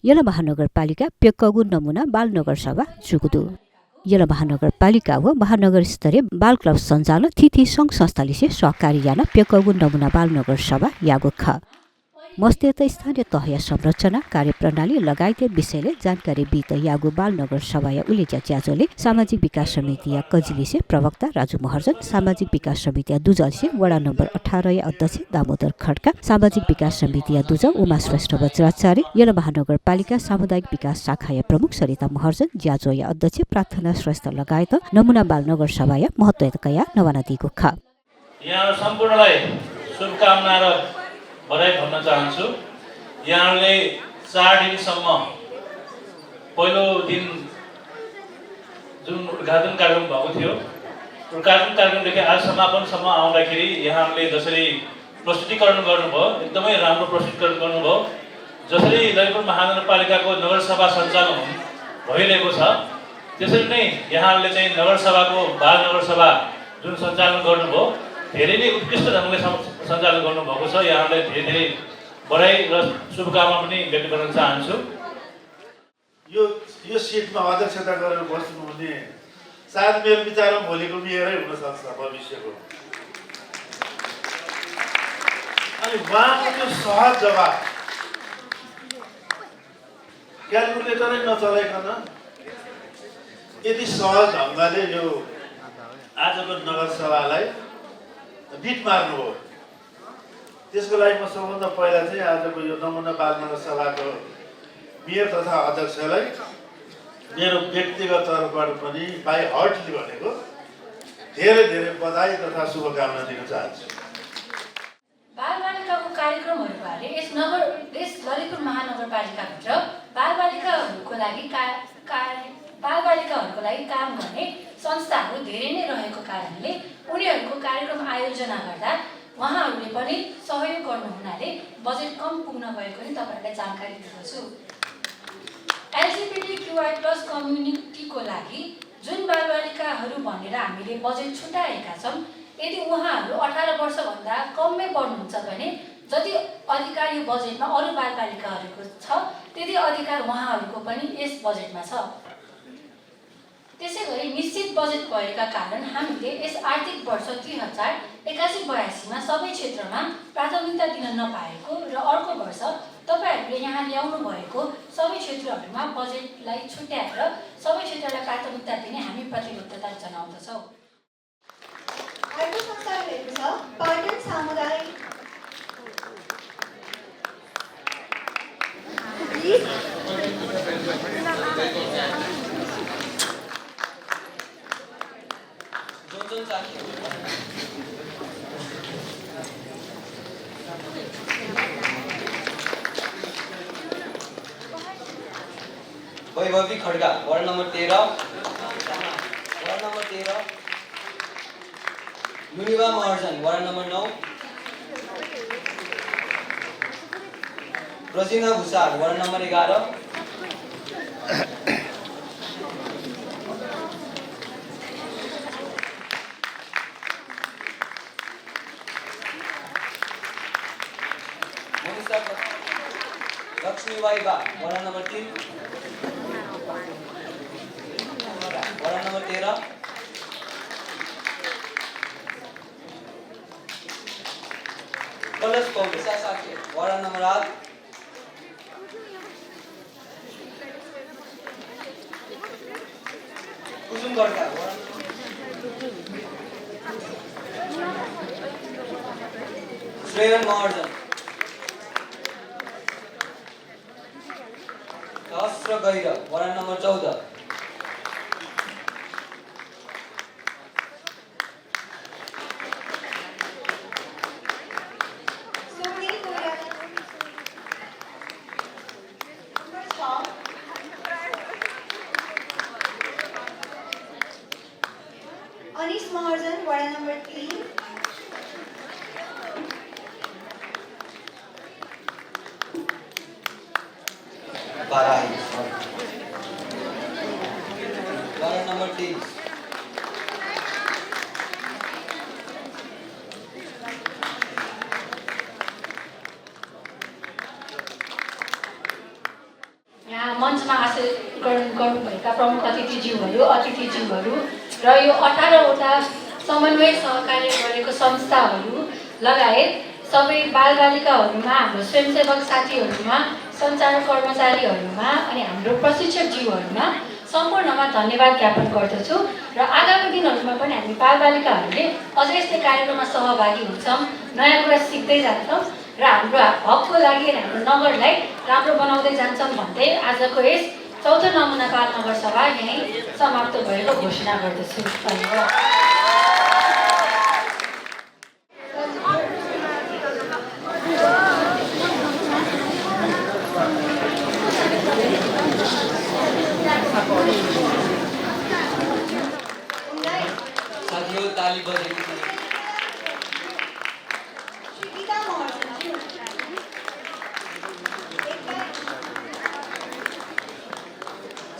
यला महानगरपालिका पेक्कगु नमुना बाल नगर सभा जुगुदु यला महानगरपालिका हो महानगर स्तरीय बाल क्लब सञ्चालन थिथि सङ्घ संस्थाले सहकारी याना पेक्कगु नमुना बाल नगर सभा यागो ख मस्तेत स्थानीय तहया संरचना कार्यप्रणाली लगायत विषयले जानकारी बित यागु बाल नगर सभाया उलेच्या च्याजोले सामाजिक विकास समिति या कजिलिसे प्रवक्ता राजु महर्जन सामाजिक विकास समिति या दुजलसे वडा नम्बर 18 या अध्यक्ष दामोदर खड्का सामाजिक विकास समिति या दुज उमा श्रेष्ठ वज्राचार्य यला महानगरपालिका सामुदायिक विकास शाखा या प्रमुख सरिता महर्जन ज्याजो या अध्यक्ष प्रार्थना श्रेष्ठ लगायत नमुना बाल नगर सभाया महत्त्वकया नवाना दिगो ख यहाँ सम्पूर्णलाई शुभकामना र बधाई भन्न चाहन्छु। यहाँले 4 दिनसम्म पहिलो दिन जुन उद्घाटन कार्यक्रम भएको थियो उद्घाटन कार्यक्रमदेखि आज समापनसम्म आउँदाखेरि यहाँले जसरी प्रस्तुतीकरण गर्नुभयो एकदमै राम्रो प्रस्तुतीकरण गर्नुभयो। जसरी ललितपुर महानगरपालिकाको नगरसभा सञ्चालन भइरहेको छ त्यसरी नै यहाँले चाहिँ नगरसभाको बाल नगरसभा जुन सञ्चालन गर्नुभयो धेरै नै उत्कृष्ट ढङ्गले सञ्चालन गर्नुभएको छ। यहाँलाई धेरै धेरै बधाई र शुभकामना पनि व्यक्त गर्न चाहन्छु। यो सिटमा अध्यक्षता गरेर बस्नुहुने सायद मेरो विचारमा भोलिको मेयरै हुन सक्छ भविष्यको। अनि उहाँको त्यो सहज जवाब क्यालकुलेटरै नचलाइकन यदि सहज ढङ्गले यो आजको नगरसभालाई बिट मार्नुभयो त्यसको लागि म सबभन्दा पहिला चाहिँ आजको यो नमुना बाल नगर सभाको मेयर तथा अध्यक्षलाई मेरो व्यक्तिगत तर्फबाट पनि बाई हार्टली भनेको धेरै धेरै बधाई तथा शुभकामना दिन चाहन्छु। बालबालिकाको कार्यक्रमहरूबारे यस ललितपुर महानगरपालिकाभित्र बालबालिकाहरूको लागि काम गर्ने संस्थाहरू धेरै नै रहेको कारणले उनीहरूको कार्यक्रम आयोजना गर्दा उहाँहरूले पनि सहयोग गर्नु हुनाले बजेट कम पुग्न गएको नि तपाईहरुलाई जानकारी दिएको छु। LGBTQI+ कम्युनिटीको लागि जुन बालबालिकाहरू भनेर हामीले बजेट छुटाएका छौँ यदि उहाँहरू 18 वर्षभन्दा कममै पढ्नुहुन्छ भने जति अधिकार यो बजेटमा अरू बालबालिकाहरूको छ त्यति अधिकार उहाँहरूको पनि यस बजेटमा छ। त्यसैगरी निश्चित बजेट भएका कारण हामीले यस आर्थिक वर्ष 2081-82 मा सबै क्षेत्रमा प्राथमिकता दिन नपाएको र अर्को वर्ष तपाईहरुले यहाँ ल्याउनु भएको सबै क्षेत्रहरूमा बजेटलाई छुट्याएर सबै क्षेत्रलाई प्राथमिकता दिने हामी प्रतिबद्धता जनाउँदछौँ। अर्को संस्कार रहेको छ पाटन सामुदायिक Vaibhavi Khadka ward number 13 Muniba Maharjan ward number 9 Rajina Bhusal ward number 11 Laxmi Waiba ward number 3 ward number 13 Kalash पौडेसा साके ward number 8 Kusum Gadka Shreyan Maharjan Sahasra Gair ward number 14 Anish Maharjan ward number 3 Barahi ward number 23 1 प्रमुख अतिथिज्यूहरू अतिथिज्यूहरू र यो 18वटा समन्वय सहकार्य गरेको संस्थाहरू लगायत सबै बालबालिकाहरूमा हाम्रो स्वयंसेवक साथीहरूमा सञ्चार कर्मचारीहरूमा अनि हाम्रो प्रशिक्षकज्यूहरूमा सम्पूर्णमा धन्यवाद ज्ञापन गर्दछु र आगामी दिनहरूमा पनि हामी बालबालिकाहरूले अझै यस्तै कार्यक्रममा सहभागी हुन्छौँ, नयाँ कुरा सिक्दै जान्छौँ र हाम्रो हकको लागि हाम्रो नगरलाई राम्रो बनाउँदै जान्छौँ भन्दै आजको यस 4औं नमुना बाल नगर सभा यहीँ समाप्त भएको घोषणा गर्दछु। धन्यवाद। साथीहरू ताली बजेको छ। श्री गीता महर्जनज्यू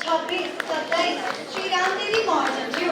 26, 27 श्री रामदेवी महर्जनज्यू